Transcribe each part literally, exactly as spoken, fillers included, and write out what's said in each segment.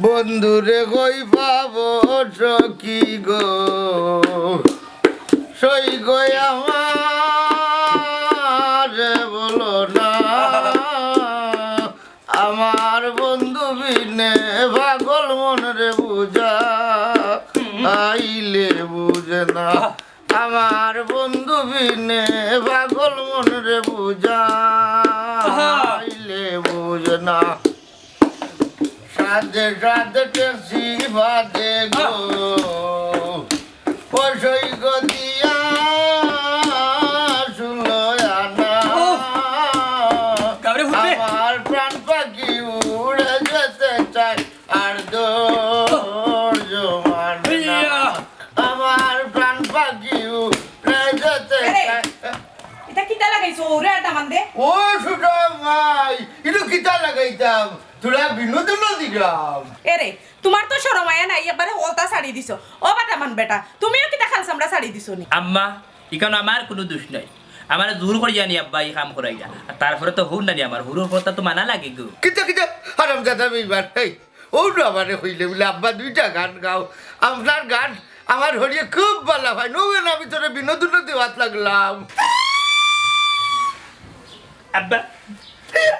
বন্ধুরে কই পাবো সখী গো, সই গো আমারে বলো না। আমার বন্ধু বিনে পাগল মন রে বুঝা, আইলে বুঝে না। আমার বন্ধু বিনে পাগল মন রে বুঝা, আইলে বুঝে না। সাধে সাধে টেক্সি বাজে গো, ও সই গো দিয়া শুলো আনা। আমার প্রাণ পাখি উড়ে যেতে চায়, আর দৌড় জমার না। ইয়া। আমার প্রাণ পাখি উড়ে যেতে চায়। ইটা কিতা লাগাইছো? ওরে আর দামান দে। ও ছোট মাই, ইনো কিতা লাগাইতাম? তোরা বিনোদন দিলাম। এরে, তোমার তো শরম আয়া নাই, একবারে হকলতা ছাড়ি দিছো। ও বাটামান বেটা, তুমিও কিতা খাল চামড়া ছাড়ি দিছো নি? আম্মা, ইখান আমার কুনু দুষ নাই। আমারে জোর করিয়া নি আব্বা ই কাম করাইলা। আর তারপরে তো হুর নানি আমার, হুরুর কথা তো মানা লাগে গো। কিতা কিতা হারামজাদা বেইমান, এই, ও না আমারে কইলে বুলে, "আব্বা দুইটা গান গাও।" আপনার গান আমার হরিয়ে খুব ভালা পায়। নৌয়েন আমি তোরে বিনোদন দেওয়াত লাগলাম। আব্বা,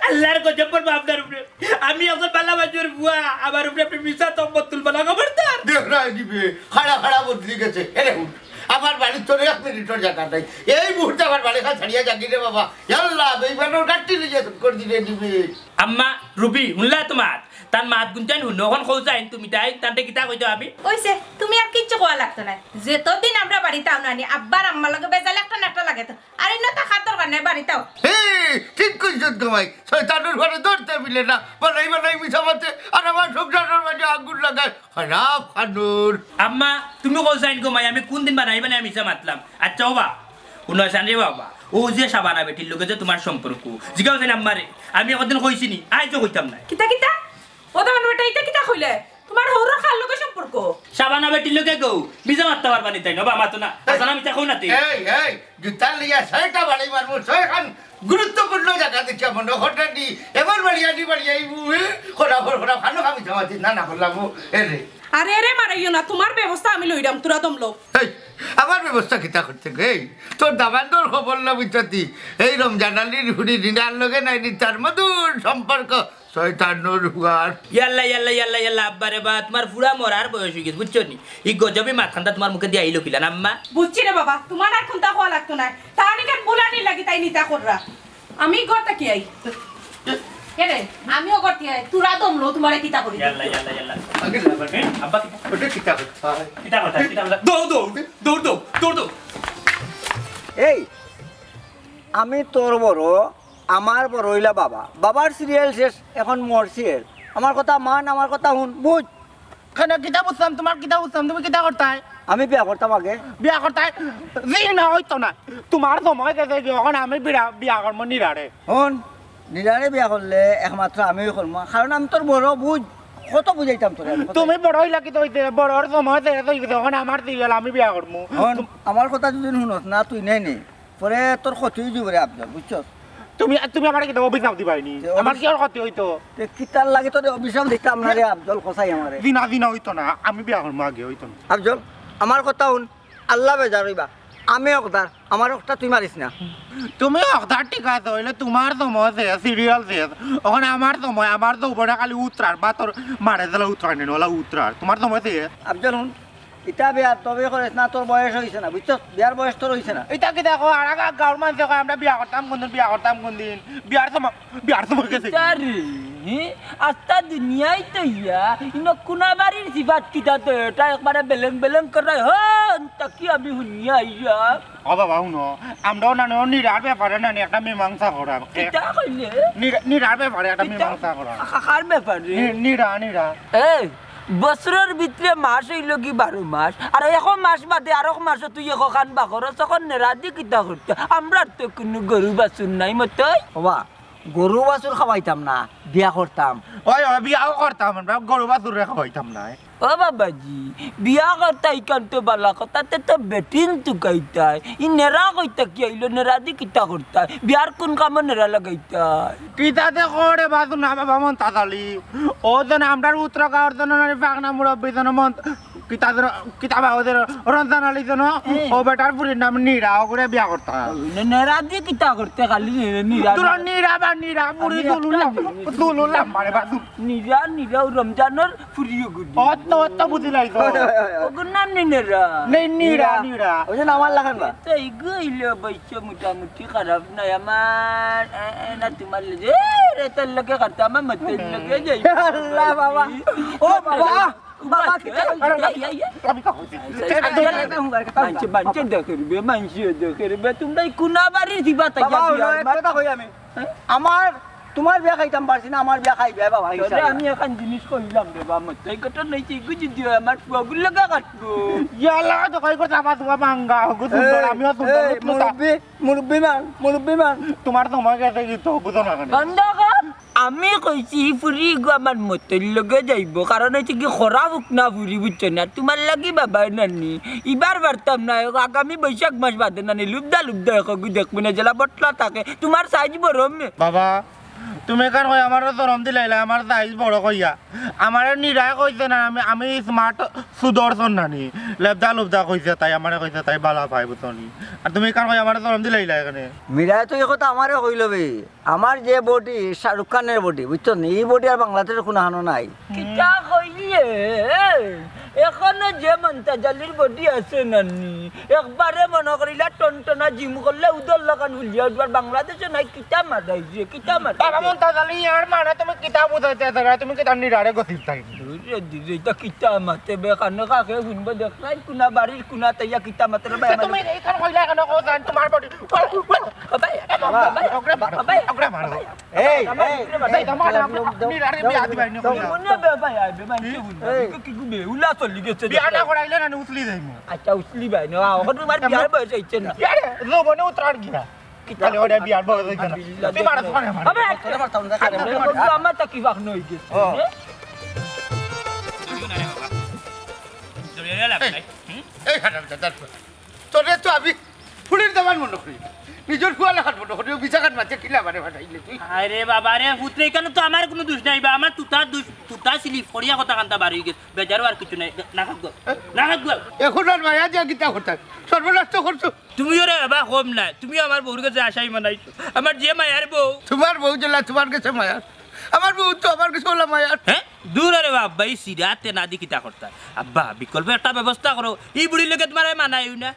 আল্লাহর গজব পড়বো আপনার উপরে। আমি একজন ভালা মানুষর বুয়া, আমার উপরে আপনি মিছা তহমত তুলবা না, খবরদার। দেখরায় দিবে, খাড়া খাড়া বদলি গেছে। এরে উঠ, আমার বাড়ির তোর এক মিনিটর জাগা নাই। এই মুহূর্তে আমার বাড়ি খান ছাড়িয়া যাগি রে বাবা। ইয়াল্লা, বেইমানর গাঠি লইয়া চুপ করি দিলে দিবে। আম্মা, রুবি, হুনলা তো মাত? তান মাত গুনতাইন হুনো, অখন কও চাইন তুমি তাইন, তানরে কিতা কইতাম আমি? অইছে, তুমি আর কিচ্ছু কওয়া লাগতো নায়। যেতদিন আমরা বাড়িত আও না নি, আব্বার আম্মার লগে বেজাল একটা না একটা লাগে তো। আর ইনো থাকার দরকার নাই, বাড়িত আও। হে, ঠিক কইছত গো মাই। শয়তানর ঘরে ধরতে মিলে না। বানাই বানাই মিছা মাতে, আর আমার সংসারর মাঝে আগুন লাগায়। খারাপ খানুর। আম্মা, তুমি কও চাইন গো মাই, আমি কুন দিন বানাই বানাই মিছা মাতলাম? আচ্ছা, ও বা, হুনো চাইন রে বাবা, ও যে শাবানা বেটির লগে যে তোমার সম্পর্ক, জিগাও চাইন আম্মারে, আমি একদিন কইছি নি, আইজও কইতাম না। কিতা কিতা? ও দামান বেটা, ইটা কিতা কইলে? তোমার হউরর কার লগে সম্পর্ক? শাবানা বেটির লগে গো, মিছা মাততা পারবা নি তাইন, ও বা মাতো না। হাছা না মিছা কও না তে। এই, এই, জুতা লইয়া ছয়টা বাড়ি মারমু, ছয়খান গুরুত্বপূর্ণ জাগা দেখিয়া মনো করেনি। এমন বাড়ি আনি বাড়ি আইবু, এ? খোরা, খোরা, খোরা, খানো খাবি জামাতি, না, না, করলাম, ও, এ রে। আরে, এরে মারাইও না, তোমার ব্যবস্থা আমি লইরাম, তোরা দম লও। এই, আমার ব্যবস্থা কিতা করতে গো? এই, তোর দামান্দর খবর লও বুঝছতি। এই রমজান আলীর হুড়ি রিনার লগে নাই নি, তার মধুর সম্পর্ক। শয়তানর হুয়ার। ইয়াল্লা, ইয়াল্লা, ইয়াল্লা, ইয়াল্লা, আব্বা রে বা, তোমার পুরা মরার বয়স অইগেছে, বুঝছো নি? ই গজবি মাতখানতা তোমার মুখে দিয়া আইলো কিলা, আম্মা? বুঝছি রে বাবা, তোমার আর কুনতা কওয়া লাগতো নায়। তার নিকান বুলানির লাগি তাইন ইতা কররা। আমি ঘর থাকি আই। এরে, আমিও ঘর থাকি আই। তোরা দম লও, তোমারে কিতা করি? ইয়াল্লা, ইয়াল্লা, ইয়াল্লা। আগে আব্বা, কিতা? ওটা কিতা? কিতা কথা? কিতা কথা? দৌড়, দৌড়, দৌড়, দৌড়, দৌড়, দৌড়। এই, আমি তোর বড়, আমার বড় অইলা বাবা। বাবার সিরিয়াল শেষ, এখন মোর সিরিয়াল। আমার কথা মান, আমার কথা হুন, বুঝ। কেনে, কিতা বুঝতাম, তোমার কিতা বুঝতাম, তুমি কিতা করতায়? আমি বিয়া করতাম আগে। বিয়া করতায়? জি না, অইতো না। তোমার সময় গেছে কি, এখন আমি বিয়া, বিয়া করমু নিরারে। হুন, নিরারে বিয়া করলে একমাত্র আমিউ করমু, কারণ আমি তোর বড়, বুঝ, কত বুঝাইতাম তোরে আমি, কত। তুমি বড় অইলা কিতা অইতে, বড়র সময় শেষ অইগেছে, এখন আমার সিরিয়াল, আমি বিয়া করমু। হুন, আমার কথা যদি হুনস না, তুই নে নে। পরে তোর ক্ষতি অইযিবো রে আফজল, বুঝছস? তুমি, তুমি আমারে কিতা অভিশাপ দিবায়নি? তে আমার অভিশাপ কিওর ক্ষতি অইতো? তে কিতার লাগি তোরে অভিশাপ দিতাম না রে আফজল, কছাই আমারে। জি না, জি না, অইতো না। আমি বিয়া করমু আগে, অইতো না। আফজল, আমার কথা হুন, আল্লাহ বেজার অইবা। আমি হকদার, আমার হকটা তুই মারিস না। তুমি হকদার ঠিক আছে, অইলে তোমার সময় শেষ, সিরিয়াল শেষ। অখন আমার সময়, আমার তো উপরে খালি উতরার, বা তোর মারে দিলে উতরার নি, অলা উতরার। তোমার সময় শেষ। আফজল হুন, ইতা বিয়া তবে করিস না, তোর বয়স অইছে না, বুঝছস? বিয়ার বয়স তোর অইছে না। ইতা কিতা কও, আর আগে গাঁওর মানষে কয়, "আমরা বিয়া করতাম কুনদিন, বিয়া করতাম কুনদিন?" বিয়ার সময়, বিয়ার সময় গেছে। ইতা রে, হি? আস্তা দুনিয়াই তো ইয়া, ইনো কুনা বাড়ির সিফাত কিতা তো, এটা একবারে বেলেং বেলেং করে, হন, তাকি আমি হুনিয়া ইয়া। ও বাবা, হুনো, আমরাও নানি, ও নিরার ব্যাপারে নানি একটা মীমাংসা করাম। কিতা কইলে? নিরা-, নিরার ব্যাপারে একটা কিতা? মীমাংসা করাম। কা-, কার ব্যাপারে? নি-, নিরা, নিরা। এই, বছরর ভিতরে মাস অইলো কি বারো মাস, আর এক মাস বাদে আরক মাসো তুই একখান বাকরস, তখন নেরাদি কিতা করতে? আমরার তো কুনু গরু বাছুর নাই মতই। ওবা, গরু বাছুর খাওয়াইতাম না, বিয়া করতাম। ওই, ওই, বিয়াও করতাম আমরা, গরু বাছুররে খাওয়াইতাম না। ও বাবাজি, বিয়া করতা ইখান তো বালা কথা, তে তো বেটিন তুকাইতায়। ই নেরা কইতা কি আইলো, নেরা দি কিতা করতায়? বিয়ার কুন কামো নেরা লাগাইতায়? কিতা তে করে বাছুর না বাবা মন্তাজ আলী। ও জন আমরার উত্তর গাঁওর জন নানি পাকনা মুরব্বি জন মন কিতা জন, কিতা বাবু জন, রঞ্জন আলী জন, ও বেটার ফুরির নাম নীরা, ওগুরে বিয়া করতা। নে-, নেরা দি কিতা করতে খালি নে-, নীরা তোরা দি? নীরা বা নীরা, মুড়ি আমি দুলুল্লাম, একটা জিনিস দুলুল্লাম মারে বাছুর। নীরা, নীরা, ও রমজানর ফুরিও গুলি। অত, অত বুঝি নাই তো। ওগুর নাম নি নেরা। নেই, নীরা, নীরা। ওই যে নামার লাখান না। তো ইগু ইলো অবশ্য মোটামুটি খারাপ নাই আমার। এ, এ, না তোমার লগে, এ, রে, তোর লগে খারাপ, আমার মতর লগে যাই। আল্লাহ বাবা। ও বাবা। বাবা, কিতা এই, এই, এই, এই। আমি কথা কইছি। মানষে, মানষে দেখের বে, মানষে দেখের বে, তোমরা ই কুনা বাড়ির দিবা তাই বাবা, বিয়ার হলো এক মাত। কথা কই আমি। আমার, তোমার বিয়া খাইতাম পারছি না, আমার বিয়া খাইবে বাবা, তোরে ইনশাআল্লাহ। আমি এখান জিনিস কইলাম রে বাবা, মত এই কথা নাই, তুই বুঝি দিও, আমার পুয়াগুর লাগা কাটবো। ইয়াল্লা, তো কই কথা, আমার তোমার মাঙ্গা, হগু সুন্দর, এই, আমিও সুন্দর, এই, উঠলো তা। মুরব্বি, মুরব্বি মান, মুরব্বি মান। তোমার তো আমার কাছে কি তো বুঝো না কেন? বন্ধ কর। আমি কইছি, ই ফুরি ইগু আমার মতর লগে যাইবো, কারণ হইছে কি, খরা ফুকনা ফুরি, বুঝছো না? তোমার লাগি বাবা নানি, ইবার পারতাম না, আগামী বৈশাখ মাস বাদে নানি, লুবদা লুবদা একগু দেখবো না, যেলা বটলা থাকে, তোমার সাইজ বড় মে। বাবা, তুমি কার কই আমারে শরম দিলাইলা, আমার সাইজ বড় কইয়া। আমারে নিরায় কইছে না, আমি, আমি স্মার্ট সুদর্শন নানি, লেবদা লুবদা কইছে তাই, আমারে কইছে তাই, বালা পাই বুঝছো নি। আর তুমি কার কই আমারে শরম দিলাইলা এখানে? মিরায় তো ই কথা আমারে কইলো বে। আমার যে বডি, শাহরুখ খানের বডি, বুঝছো নি? ই বডি আর বাংলাদেশে কুনাখানো নাই। কিতা কইলে? এখনো যে মন্তাজ আলীর বডি আছে নানি, একবারে মনো করিলা টনটনা জিম করলে উদর লাখান ফুলিয়া উঠবার। বাংলাদেশে নাই, কিতা মাতাইছে, কিতা মাতাইছে? বাবা মন্তাজ আলী, ইয়ার মানে তুমি কিতা বুঝাইতে আছো? তুমি কিতা নিরারে গসিপ তাই? দূরে দূরে, ইটা কিতা মাতে বে? কানে কাকে শুনবো, দেখ নাই, কুনা বাড়ির কুনা তাইয়া কিতা মাতে রে ভাই, তো আমার তুমি এইখান কইলা কেন? কও জান, তোমার বডি। বাবা, বাবা, বাবা, ওগরে মারো, বাবা, ওগরে মারো। এই, এই, এই, এই, দাও, দাও, দাও, দাও। মনে বে ভাই, আইবে, মানষে বুঝবে। এই। কি, কি গুবে, উলা চলি গেছে। বিয়া না করাইলে না, উছলি যাইমু। আচ্ছা, উছলি ভাই, না, এখন তোমার বিয়ার বয়স হইছে না। বিয়া রে, জবনে উতরার গিয়া। কিতা? তাহলে ওটা বিয়ার বয়স হইছে না। তুই মারো, মারো, মারো। আবে, আচ্ছা, আচ্ছা, আচ্ছা, আমার তা কি বাক নই গেছে, ও। হ্যাঁ? এই, এই হারামজাদা। তোরে তো আমি ফুড়ির দামান মনে করি। নিজর ফুয়া লাখান মনে করি, ও বিছাখান মাঝে কিলা বারে ফাটাইলে তুই। আরে বাবা রে, পুত্রে, এখানে তো আমার কোনো দোষ নাই বা, আমার তুতা দোষ, তুতা স্লিপ করিয়া কথা কান্তা বাড়ি গেছে। বেজারও আর কিছু নাই, না খাক গো, না খাক গো। এখন আর মায়া দিয়া কিতা করতাম, সর্বনাশ তো করছো। তুমিও রে বাবা কম নাই, তুমিও আমার বউর কাছে আশাই মানাইছো। আমার যে মায়ার বউ। তোমার বউ যেলা তোমার কাছে মায়ার, আমার বউ তো আমার কাছে ওলা মায়ার। হ্যাঁ? দূর রে বাবা, এই সিরাতে না দি কিতা করতা? আব্বা, বিকল্প একটা ব্যবস্থা করো, এই বুড়ির লগে তোমার আর মানাইও না।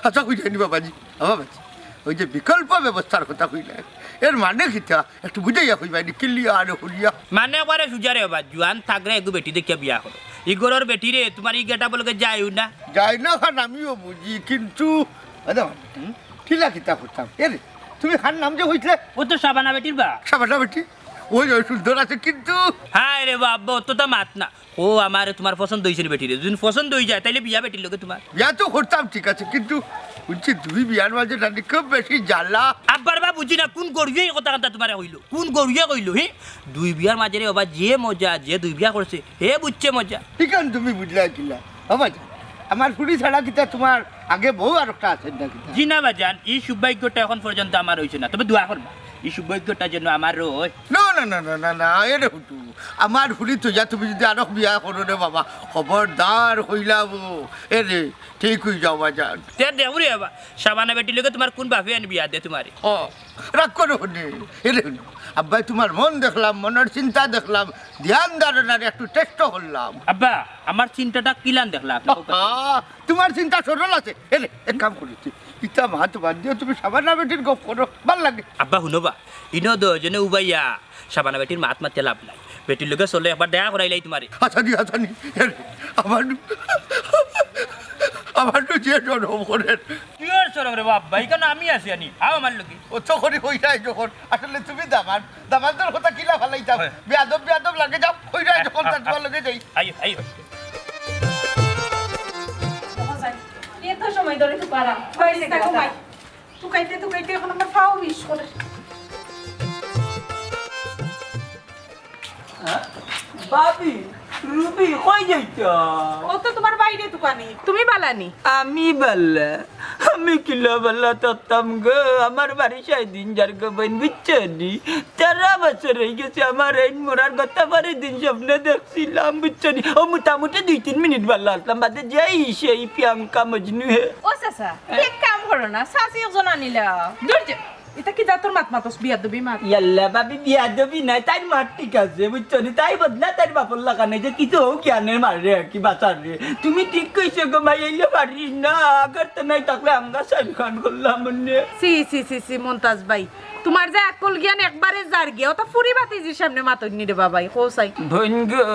আচ্ছা, কই যায়নি বাবাজি, বাবাজি, ওই যে বিকল্প ব্যবস্থার কথা কইলা, এর মানে কিতা? একটু বুঝাইয়া কইবা নি, ক্লিয়ার করিয়া। মানে একবারে সুজা রে বাবা, জুয়ান থাকরে এগু বেটি দেখিয়া বিয়া করো। ই ঘরর বেটি রে, তোমার ই গেটা বলকে যায়ও না। যায় না, খান আমিও বুঝি, কিন্তু আরে, হুম? কিলা কিতা করতাম? এ রে, তুমি খান নাম যে কইছিলে? ও তো শাবানা বেটির বা। শাবানা বেটি? ওই, ওই সুন্দর আছে কিন্তু। হায় রে বাবা, অতটা মাত না। ও আমারে তোমার পছন্দ হইছে নি বেটি রে? যদি পছন্দ হই যায়, তাইলে বিয়া বেটির লগে তোমার। বিয়া তো করতাম, ঠিক আছে, কিন্তু বুঝছি দুই বিয়ার মাঝে নানি খুব বেশি জ্বালা। আব্বার বা বুঝি না, কোন গরুয়ে এই কথা কান্তা তোমারে কইলো? কোন গরুয়ে কইলো, হি? দুই বিয়ার মাঝে রে বাবা, যে মজা, যে দুই বিয়া করছে, হে বুঝছে মজা। ইখান তুমি বুঝলা কিলা? বাবা জান, আমার ফুড়ি ছাড়া কিতা তোমার আগে বউ আর একটা আছে না কিতা? জি না বাজান, এই সৌভাগ্যটা এখন পর্যন্ত আমার হইছে না, তবে দোয়া করবা, এই সৌভাগ্যটা যেন আমার হয়। না, না, না, না, না, না, এ রে হুটু, আমার ফুড়ি তো যা তুমি যদি আরো বিয়া করো রে বাবা, খবরদার কইলাম ও, এ রে, ঠিক হই যাও বাজান। তে দেখো রে বাবা, শাবানা বেটির লগে তোমার কোন বাপে আনি বিয়া দে তোমারে? ও, রাগ করো হুনে, এ রে হুনে, আব্বাই তোমার মন দেখলাম, মনের চিন্তা দেখলাম, ধ্যান ধারণার একটু টেস্ট করলাম। আব্বা, আমার চিন্তাটা কিলান দেখলা আপনি? আহা, তোমার চিন্তা সরল আছে। এ রে, এক কাম করি তুই, ইতা মাত বাদ দিও, তুমি শাবানা বেটির গপ করো, ভাল লাগে। আব্বা, হুনো বা, ইনো দুইজনে উবাইয়া শাবানা বেটির মাত মাতে লাভ নাই। বেটির লগে চলো, একবার দেখা করাইলাই তোমারে। হাসানি, হাসানি, এ রে, আমার, আমার তো যে সরম করের। কিয়র সরম রে বাবা, এখানে আমি আছি আনি, আও আমার লগে। ও তো করি কইলাই যখন, আসলে তুমি দামান, দামানদের কথা কিলা ফালাইতাম। হয়। বেয়াদব, বেয়াদব লাগে যাও, কইলাই যখন তার তোমার লগে যাই। আইও, আইও। এত সময় ধরে তো পারা। হয়েছে, থাকো, মাই। তুকাইতে তুকাইতে এখন আমার পাও বিষ করে। ভাবি, রুবি, কই যাইতা? ও তো তুমার বাইরে দোকানে। তুমি বালানি? আমি বালা? আমি কিলা বালা থাকতাম গো? আমার বাড়ি সাই দিন যার গো বইন, বুঝছো নি? তেরো বছর অই গেছে আমার এইন মরার কথা, বাড়ি দিন স্বপ্নে দেখছিলাম, বুঝছো নি? ও মোটামুটি দুই তিন মিনিট বালা আছলাম, বাদে যেই সেই প্রিয়াঙ্কা মজনু হে। ও চাচা, এক কাম করো না, চাচি একজন আনিলা। দূর যা। ইতা কি জাতর মাত মাতস, বিয়াদবি মাত? ইয়াল্লা ভাবি, বিয়াদবি নায়, তাইর মাত ঠিক আছে, বুঝছো নি? তাই বদলা তাইর বাপর লাখান নায় যে কিছু হোক জ্ঞানের মারে আর কি বাঁচার রে। তুমি ঠিক কইছো গো মাই, এইলে পারি না, আগর তো নাই থাকলে আমগা সাইন খান করলাম মনে। সি, সি, সি, সি, মন্তাজ ভাই, তুমার যে আকল জ্ঞান একবারে যার গিয়া, ওটা ফুরি বাতিজির সামনে মাতইন নি রে বাবাই, কও চাই। বইন গো,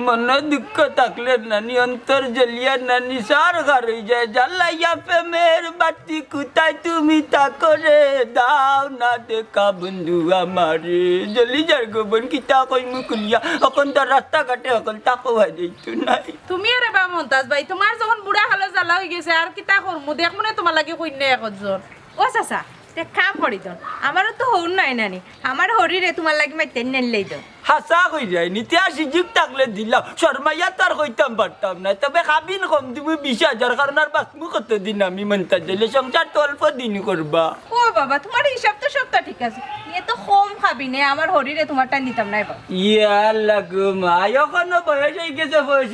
মনো দুঃখ থাকলে নানি, অন্তর জ্বলিয়া নানি, সার খার অই যায়, জ্বালাইয়া প্রেমের বাতি কোথায় তুমি থাকো রে, দাও না দেখা বন্ধু আমারে। জ্বলি যার গো বইন, কিতা কইমু খুলিয়া, অখন তো রাস্তাঘাটে অখন তাকও অই যাইতো নায়। তুমি আরে বা মন্তাজ ভাই, তুমার যখন বুড়া কালো জ্বালা অই গেছে, আর কিতা করমু, দেখমু নে তুমার লাগি কইন্যা একজন। ও চাচা, তে কাম করি দন, আমারও তো হউর নাই নানি, আমার হরিরে তুমার লাগি মাইতে নেলেই দন। হাছা কইরায় নি, তে আর সুযোগ থাকলে দিলাও, শরমাইয়া তো আর কইতাম পারতাম না, তবে কাবিন কম দিমু বিশ হাজার, কারণ আর বাঁচমু কতদিন আমি মন্তাজ, দিলে সংসার তো অল্প দিন করবা। ও বাবা, তুমার হিসাব তো সবটা ঠিক আছে, এ তো কম কাবিনে, আমার হরিরে তুমার টাইম দিতাম না এবার। ইয়া লাগো মা, অখনো বয়স অই গেছে, বয়স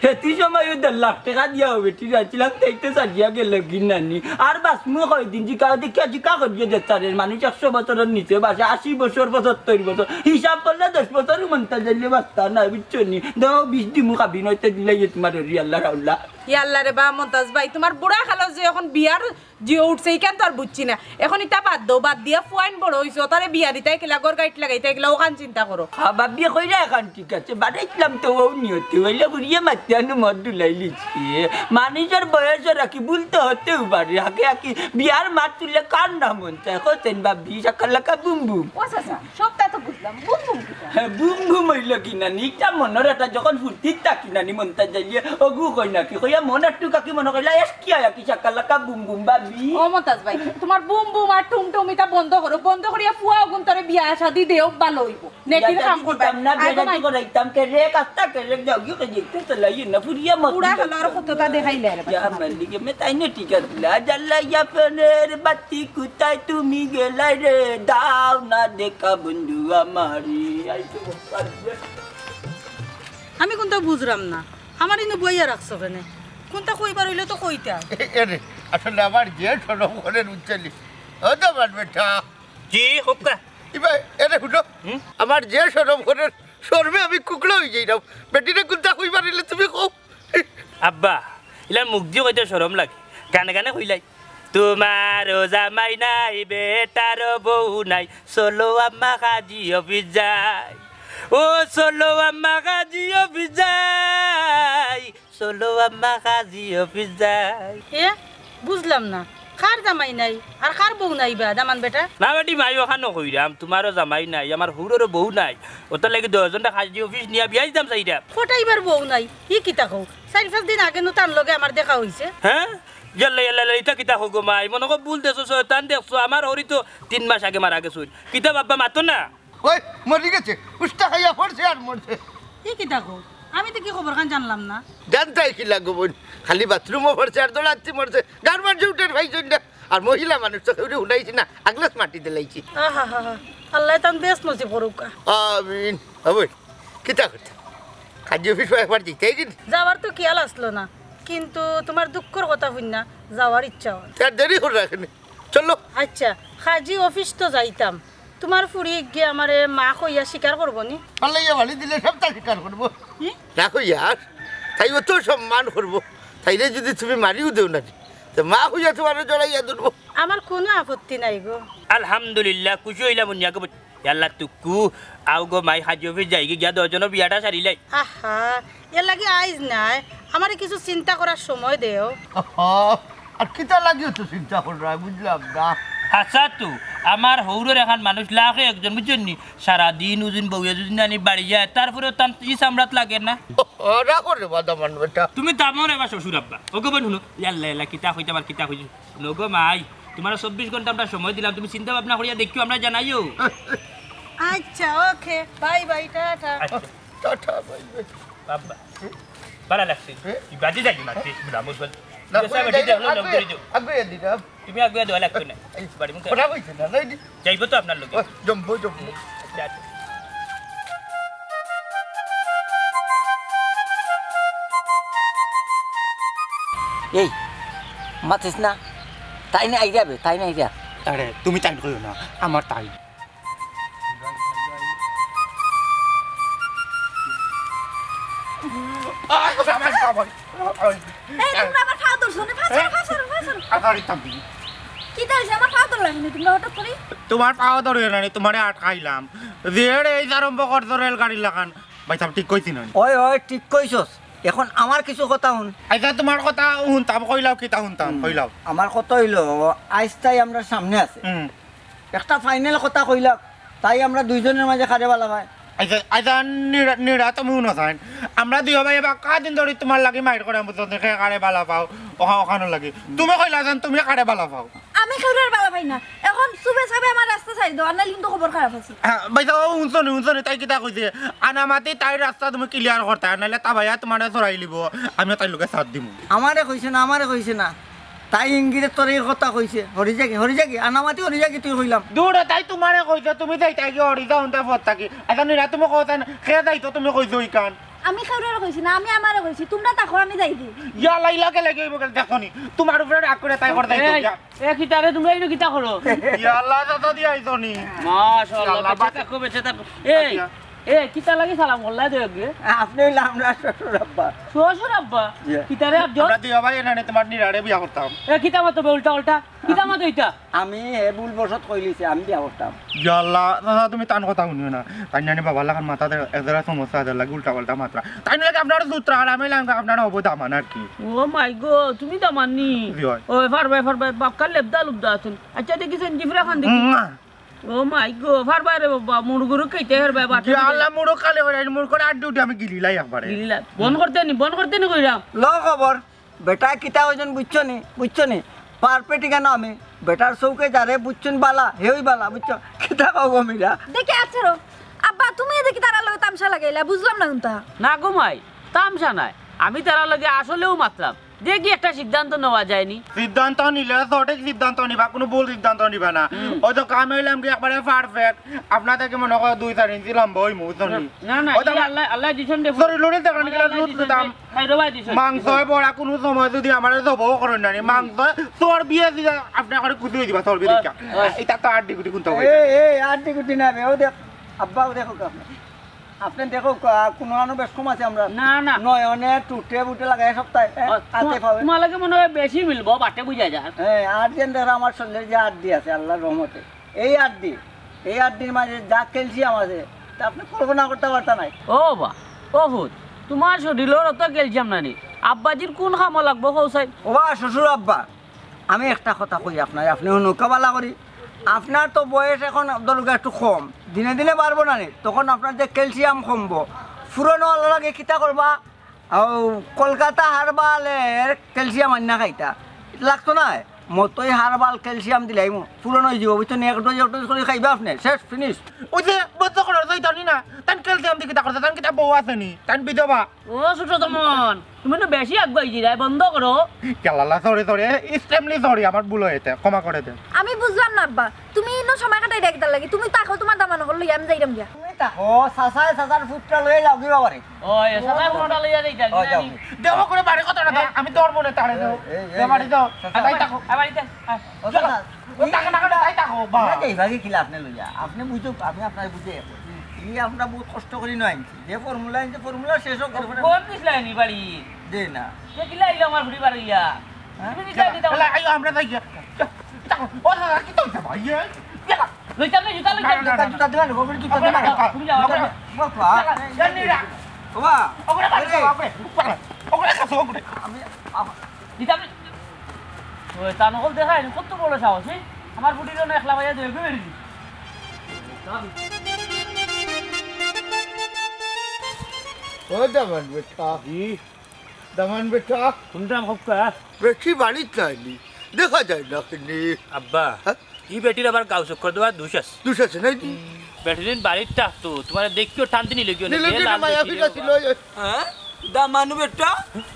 হেতু সময় দেড় লাখ টেকা দিয়া অউ বেটি রাখছিলাম, তাই তো ছাড়িয়া গেল গি নানি। আর বাঁচমু কয়দিন, জিকা দেখিয়া জিকা করিয়া যেতারে, মানুষ একশো বছরর নিচে বাঁচে, আশি বছর, পঁচাত্তর বছর, হিসাব করলে দশ বছরও মন্তাজ দিলে বাঁচতা না, বুঝছো নি? দাও বিশ দিমু কাবিন অইতে দিলে ইয়ে তুমার হরি আল্লাহ রাউল্লা। ইয়া আল্লাহ রে বা মন্তাজ ভাই, তুমার বুড়া কালো যে অখন বিয়ার জিও উঠছে, ইখান তো আর বুঝছি না। অখন ইতা বাদ দেও, বাদ দিয়া ফুয়াইন বড় অইছে, তারে বিয়া দিতায় কিলা, ঘর গাইট লাগাইতায় কিলা, অখান চিন্তা করো। হ্যাঁ, ভাবি কইরা অখন ঠিক আছে, বাড়াইছিলাম তো অউ নিয়তে, অইলে ঘুরিয়ে মারতে আনু মদ ডুলাই লিছি। মানুষর বয়স রাখি ভুল তো হতেও পারে, আগে আগে বিয়ার মাত তুললে কার নাম মন চায়, কইছেন ভাবি, সাকালাকা বুম বুম। ও চাচা, সবটা তো বুঝলাম, বুম বুম কিতা? হ্যাঁ, বুম বুম অইল কি নানি, ইটা মনর এটা যখন ফুর্তিত থাকি নানি মন্তাজ দিলে, অগু কই নাকি, কইয়া মন একটু কাকি মনে কইলা, এস কি আয়া কি সাকালাকা বুম বুম ভাবি। ও মন্তাজ ভাই, তুমার বুম বুম আর টুম টুম ইতা বন্ধ করো, বন্ধ করিয়া ফুয়া অগুন তোরে বিয়া শাদি দেও, ভালো অইবো। নেকির বিয়া কাম শাদি করবা। দিতাম না, বিয়া আগে শাদি নাই। করাইতাম কে রে, কাস্তা কে রে, যাও গিয়ে দেখতে চলাই না, ফুরিয়া মত বুড়া দিলে। হলো আর কতটা দেখাইলে রে ইয়া বাবা। মালিক, মে তাই না ঠিক আছে, লা জাল্লা ইয়া ফেনের বাতি কোথায় তুমি গেলাই রে, দাও না দেখা বন্ধু আমারে। আই তো বলছি। আমি কুনতা বুঝরাম না, আমার ইনো বইয়া রাখছো কেনে? কুনতা কইবার অইলে তো কইতা। এরে, আসলে আমার যে শরম করে উঠছেলি। ও তো আমার বেটা। জি, হুক্কা। ইবা, এরে হুনো। হুম? আমার যে শরম করে, শরমে আমি কুকড়া অই যাইরাম। বেটিরে কুনতা কইবার অইলে তুমি কও। আব্বা, ইলা মুখ দি কইতে শরম লাগে। গানে গানে কইলাই। তুমারও জামাই নাই, বেটারও বউ নাই, চলো আম্মা কাজী অফিস যাই। ও চলো আম্মা কাজী অফিস যাই, চলো আম্মা কাজী অফিস যাই। এ, বুঝলাম না, কার জামাই নাই আর কার বউ নাই বা, দামান বেটা? না বেটি মাই, অখানও কইরাম, তুমারও জামাই নাই, আমার হউররও বউ নাই, অতার লাগি দশজনটা কাজী অফিস নিয়া বিয়া দিতাম চাইরাম। কটাইবার বউ নাই, ই কিতা কও? চাইর পাঁচ দিন আগে নু তান লগে আমার দেখা অইছে। হ্যাঁ? ইয়াল্লা, ইয়াল্লা, ইয়াল্লা, ইতা কিতা কও গো মাই? মনো কয় ভুল দেখছো, শয়তান দেখছো। আমার হরি তো তিন মাস আগে মারা গেছইন। কিতা বাবা মাতো না? ওই, মরি গেছে। উষ্টা খাইয়া পড়ছে আর মরছে। ই কিতা কও? আমি তো কি খবর খান জানলাম না। জানতায় কিলা গো বইন? খালি বাথরুমো পড়ছে আর দৌড়াচ্ছি মরছে। গার মানষে উঠের পাইছইন না। আর মহিলা মানুষ তো কেউরে উঠাইছি না, আগলাস মাটি দিলাইছি। আহা হা হা। আল্লায় তান বেহেস্ত নসিব করুক্কা। আমিন। ও বইন, কিতা করতা? কাজী অফিস একবার দিতেই দিন। যাওয়ার তো খিয়াল আসলো না, কিন্তু তুমার দুঃখর কথা হুনিয়া যাওয়ার ইচ্ছা অর। তার দেরি করে রাখেনি। চলো। আচ্ছা, কাজী অফিস তো যাইতাম, তুমার ফুড়ি গিয়া আমারে মা কইয়া স্বীকার করবো নি? পাল্লাইয়া বাড়ি দিলে সবটা স্বীকার করবো। হুম? না কইয়া আর, তাই অত সম্মান করবো, তাইরে যদি তুমি মারিও দেও না, তো মা কইয়া তুমারে জড়াইয়া ধরবো। আমার কুনু আপত্তি নাই গো। আলহামদুলিল্লাহ, খুশি অইলাম হুনিয়া গো। ইয়াল্লা তুক্কু, আও গো মাই, কাজী অফিস যাইগি গিয়া দশজনর বিয়াটা সারিলাই। আহা, এর লাগি আইজ নায়, আমারে কিছু চিন্তা করার সময় দেও। আহা, আর কিতা লাগি অত চিন্তা কররায়, বুঝলাম না। হাছা তো, আমার হউরর এখান মানুষ লাখে একজন, বুঝছইন নি? সারাদিন উজিন বউয়ে যদি নানি বাড়ি যায়, তারপরেও তান ই চামড়াত লাগে না। ও, রাখো রে বাদামান বেটা। তুমি থামো রে বা শ্বশুর আব্বা। ওগো বইন হুনো, ইয়াল্লা ইয়াল্লা, কিতা কইতাম আর কিতা কইতাম। নগো মাই, তুমারে চব্বিশ ঘন্টা আমরা সময় দিলাম, তুমি চিন্তা ভাবনা করিয়া দেখিও, আমরারে জানাইও। আচ্ছা, ওকে, বাই বাই, টাটা। আচ্ছা। Tata, bye bye. বাবা, ভালা লাগছে। এ? ই বাদে যাই না, তে বুড়া মুরগল। না, বুঝা কই বেটি যাই, দেখলো, লোক আগে, ধরে যাও। আগে দিলাম। তুমি আগে দেওয়া লাগতো না। এই, বাড়ি মুখে। কথা কইছে না, যাই দি। যাইবো তো আপনার লগে। ও, জম্বো, জম্বো। আচ্ছা, আচ্ছা। এই, মাতিস না। তাই না আইরা বে, তাই না আইরা। আরে, তুমি তাই কইও না, আমার তাই। এই, তোমরা আমার পাও ধরছো না? পাও ছাড়ো, পাও ছাড়ো, পাও ছাড়ো। আরে, থামবি। কিতা অইছে? আমার পাও ধরলাম নি তোমরা হঠাৎ করি? তোমার পাও ধরে না নি, তোমারে আটকাইলাম। যে রে এই আরম্ভ করছো রেলগাড়ির লাখান। ভাই সাহেব, ঠিক কইছি না নি? ওই, ওই, ঠিক কইছস। এখন আমার কিছু কথা হুন। আচ্ছা, তোমার কথা হুনতাম, কইলাও কিতা হুনতাম, হুম। কইলাও। আমার কথা অইলো, আইজ তাই আমরার সামনে আছে। হুম। একটা final কথা কইলাম, তাই আমরা দুইজনের মাঝে কারে ভালা পায়। আচ্ছা, আচ্ছা, নিরা-, নিরা তুমি হুনো চাইন। আমরা দুইও ভাইয়ে বাক্কা দিন ধরি তোমার লাগি মাইর করাম, বুঝছো নি, কে কারে ভালা পাও, ওখা-, ওখানো লাগি। তুমি কইলা যেন তুমি কারে ভালা পাও। আমি কেউরের ভালা পাই না। এখন চুপে চাপে আমার রাস্তা ছাড়ি দেও, আর নাইলে কিন্তু খবর খারাপ আছে। হ্যাঁ, ভাই, তো হুনছো নি, হুনছো নি, তাই কিতা কইছে? আনামাতি তাই রাস্তা তুমি clear করতায়, আর নাইলে তাবাইয়া তোমারে চড়াই লিবো, আমিও তাই লগে সাথ দিমু। আমারে কইছে না, আমারে কইছে না। তাই ইঙ্গিতে তোরে ই কথা কইছে। হরি যাগি, হরি যাগি, আনামাতি হরি যাগি তুই কইলাম। দূর, তাই তোমারে কইছে, তুমি যাইতায় গি হরি যাও, হুনতে পথ থাকি। আচ্ছা, নিরা, তুমি কও তাই না, কে যাইতো তুমি কইছো ইখান? আমি কেউরের কইছি না, আমি আমারে কইছি, তোমরা থাকো, আমি যাই দি। ইয়া আল্লাহ, ইলা কে লাগি অইবো কে দেখো নি? তোমার উপরে রাগ করে তাই করে যাইতো এই, গিয়া। এ কিতা রে, তোমরা ইনো কিতা করো? ইয়া আল্লাহ, দাদা দি আইছো নি? মাশাআল্লাহ, ইয়া আল্লাহ, বেঁচে বাঁচা- থাকো, বেঁচে থাকো। এই, আচ্ছা। এ, কিতা লাগি সালাম করলা দেও গে? আপনি অইলা আমরার শ্বশুর আব্বা। শ্বশুর আব্বা? জি। কিতা রে আফজল? আমরা দুইও ভাই এনে তোমার নিরারে বিয়া করতাম। এ, কিতা মাতো বে উল্টা উল্টা? কিতা মাতো ইতা? আমি হে ভুল বশত কইলিছি, আমি বিয়া করতাম। ইয়া আল্লাহ, চাচা, তুমি তান কথা হুনিও না। তাইন নানি বাবার লাখান মাথাত এক জাগা সমস্যা আছে, লাগি উল্টা পাল্টা মাতরা। তাইন লাগে আপনার জুতরা, আর আমি লাগি আপনার হবো দামান আর কি। ও মাই গো, তুমি দামান নি? জি অয়। ও, ফার ভাই, ফার ভাই, বাক্কা লেবদা লুবদা আছইন। আচ্ছা, দেখি সেন জিফরা খান দেখি। উম। ও মাই গো, ফার ভাই রে বাবা, মুরগুরু খাইতে ফার ভাই, বাটে ইয়া আল্লাহ, মুরগ খালে অয়, মুরগর আড্ডি উঠে আমি গিলিলাই একবারে। গিলিলা। বন্ধ করতে নি, বন্ধ করতে নি কইরাম। ল খবর। বেটায় কিতা কইছইন বুঝছো নি? বুঝছো নি? পারপেটি কেন আমি? বেটার চউখে যারে বুঝছইন বালা, হেউই বালা, বুঝছো? কিতা কও গো মিরা? দেখি আছাড়ো। আব্বা, তুমি এদিকে তারার লগে তামশা লাগাইলা, বুঝলাম না কুনতা। না গো মাই, তামশা নায়। আমি তারার লগে আসলেউ মাতরাম। দেখি একটা সিদ্ধান্ত নেওয়া যায় নি। সিদ্ধান্ত নিলে সঠিক সিদ্ধান্ত নিবা, কুনু ভুল সিদ্ধান্ত নিবা না। হুম। ওই তো কামে অইলাম কি একবারে perfect। আপনার থাকি মনে করো দুই চার ইঞ্চি লম্বা অইমু, বুঝছো নি? না, না, ওই তো ই আমার আল্লাহ, আল্লাহ দিছইন দে। Sorry, লুড়ি দেখো নি, আল্লাহ লুট দিছইন দিতাম। দে। খাই রে ভাই দিছইন। মাংস অয় বড়া, কুনু সময় যদি আমারে জবও করইন না নি, মাংস অয়, চর্বি দিয়া আপনি করে খুশি অই দিবা, চর্বি ওই, দেখিয়া। ওই। ইতা তো আড্ডি গুটি কুনতা অয়। এই, এই, আড্ডি গুটি না বে, ও দেখ, আব্বা, ও দেখো আপনি। আপনি দেখো, কা-, কুনু আনো বেশ কম আছে আমরা। না, না। নয়নে, টুটে, বুটে লাগাই সপ্তাহে, হ্যাঁ, ও, আতে তোমা-, পাবে। তোমার লগে মনে অয় বেশি মিলবো, বাটে বুঝা যায়। হ্যাঁ, আর যেন দেখো আমার শরীরের যে আড্ডি আছে, আল্লাহর রহমতে, এই আড্ডি, এই আড্ডির মাঝে যা calcium আছে, তা আপনি কল্পনা করতা পারতা নায়। ও বা, ও হুত, তোমার শরীরর অত calcium নানি, আব্বাজির কুন কামো লাগবো কও চাই? ও বা, শ্বশুর আব্বা, আমি একটা কথা কই আপনারে, আপনে হুনউক্কা বালা করি। আপনার তো বয়স এখন ধরুক্কা একটু কম, দিনে দিনে বাড়বো না নি, তখন আপনার যে calcium কমবো, পুরানো অওয়ার লাগি কিতা করবা? আও, কলকাতা হারবালের calcium আনিয়া খাইতা, লাগতো নায়। মতই হারবাল calcium দিলাইমু, পুরানো অই যিবো, বুঝছো নি? এক dose, এক dose করি খাইবা আপনে, শেষ, finish। ওই যে বন্ধ করো, যাইতাম নি না, তান calcium দি কিতা করতা, তান কিতা বউ আছে নি, তান বিধবা। ও ছোট দমন, তুমি তো বেশি আগুয়াই দিরায়, বন্ধ করো। ইয়াল্লা, sorry, sorry, extremely sorry, আমার ভুল অইছে, ক্ষমা করে দেন। আমি বুঝলাম না আব্বা, তুমি ইনো সময় কাটাইরায় কিতার লাগি? তুমি থাকো তোমার দামান অকল লইয়া, আমি যাইরাম গিয়া। তুমি থাকো, চাচায় চাচার ফুটটা লইয়া যাও গি বাবারে। ওই, চাচার ফুটটা লইয়া যাইতা, ও, যাও। দেওয়া করে বাড়ি কত টাকা? আমি তোর মনে তাড়ে দেও। এই, এই, দে বাড়ি এই, দাও। চাচা। আর তাই থাকো। আর বাড়িতে, আয়। ও চাচা, ও টাকা না কাটে তাই থাকো, বা। না, যাই, বাকি কিলা আপনে লইয়া। আপনে বুঝো, আমি আপনারে বুঝাই। ই আমরা বহুত কষ্ট করি নয় আনছি। যে formula আনছে, formula শেষ হোক, এরপরে ফোন দিছলায় নি বাড়ি? দে না। কে কিলা আইলো আমার ফুড়ি বাড়িয়া? হ্যাঁ? তুমি দিছলায় নি? এলা, আইও, আমরা যাই গিয়া। ও দাদা, কিতা অইছে ভাই? এ, এলা। লইতাম না, জুতা লইতাম। না, না, না, জুতা দিবা না, গোবর জুতা দিবা না। তুমি যাও, জুতা আমরা দিবা। বাবা, জানি না। বাবা, ওগুলো কাছে, এই। বাবা, ওগুলো কাছে, ওগুলো। আমি, আমা- দিতাম না। ওই, তা নকল দেখায়, কত বড় সাহস, হ্যাঁ? আমার ফুড়ির জন্য একলা ভাইয়া দই করে বেরিয়ে দিই। ও দামান বেটা। জি। দামান বেটা। কোনটা হক্কা? বেটি বাড়িত নাইনি, দেখা যায় না কেনে। আব্বা, হ্যাঁ? ই বেটির আবার গাউ চক্কর দেওয়ার দুষ আছে। দুষ আছে নাই নি? বেটাদিন বাড়িত থাকতো, তুমারে দেখিও টান দিনি লগিও না, নিলে গেল কি না, আর মায়া দেখিলে ফিরা ছিল, বাবা। ওই, ওই। হ্যাঁ? দামান বেটা,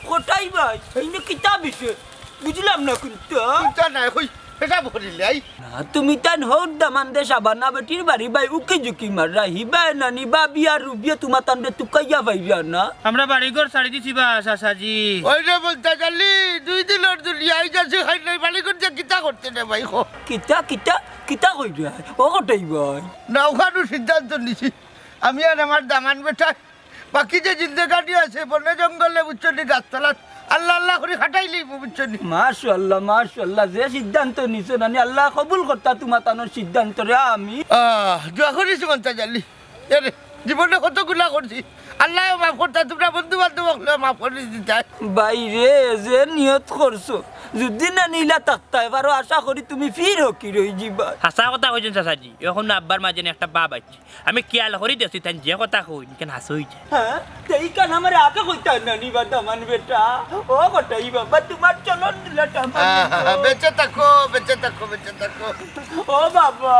কটাই ভাই, ইনো কিতা বিষয়? বুঝলাম না কুনটা। কুনটা নাই, কই, এটা বলিলাই। না, তুমি তান হউর দামান দে সাবানা বেটির বাড়ি ভাই, উকি ঝুঁকি মাররা, হিবায় নানি, ভাবি আর রুবিয়ে তুমা তানরে তুকাইয়া পাইরা না। আমরা বাড়িঘর ছাড়ি দিছি বা, চাচাজি। ওই রে বলতে গেলি, দুই দিনর দুনিয়া, এই যাচ্ছি খাই নাই, বাড়িঘর যে কিতা করতে রে ভাই, কো। কিতা, কিতা, কিতা কইরা? ও কটাই ভাই। না, ওখানো সিদ্ধান্ত নিছি। আমি আর আমার দামান বেটা বাকি যে জিন্দেগানি আছে, বনে জঙ্গলে, বুঝছো নি, গাছতলাত আল্লাহ আল্লাহ করি কাটাই লইব, বুঝছো নি? মাশাআল্লাহ, মাশাআল্লাহ, যে সিদ্ধান্ত নিছো নানি, আল্লাহ কবুল করতা তুমা তানর সিদ্ধান্তরে, আমিন। আহ, দোয়া করিস মন্তাজ আলী। এরে, জীবনে কতগুলা করছি, আল্লাহ মাফ করতা, তুমরা বন্ধু বান্ধব অকলে মাফ করি দিতায়। বাইরে যে নিয়ত করছো, যদি না নিলা থাকতায় পারো, আশা করি তুমি ফির হকি রই যিবা। হাছা কথা কইছইন চাচাজি, অখন আব্বার মাঝে একটা ভাব আছে। আমি খিয়াল করি দেখছি, তাইন যে কথা কইন, ইখান হাছা অইছে। হ্যাঁ, তে ইখান আমারে আগে কইতা না নি বা দামান বেটা। ও কটাই বাবা, তুমার চলন দিলাটা আমার আহা, নিতো। বেঁচে থাকো, বেঁচে থাকো, বেঁচে থাকো। ও বাবা।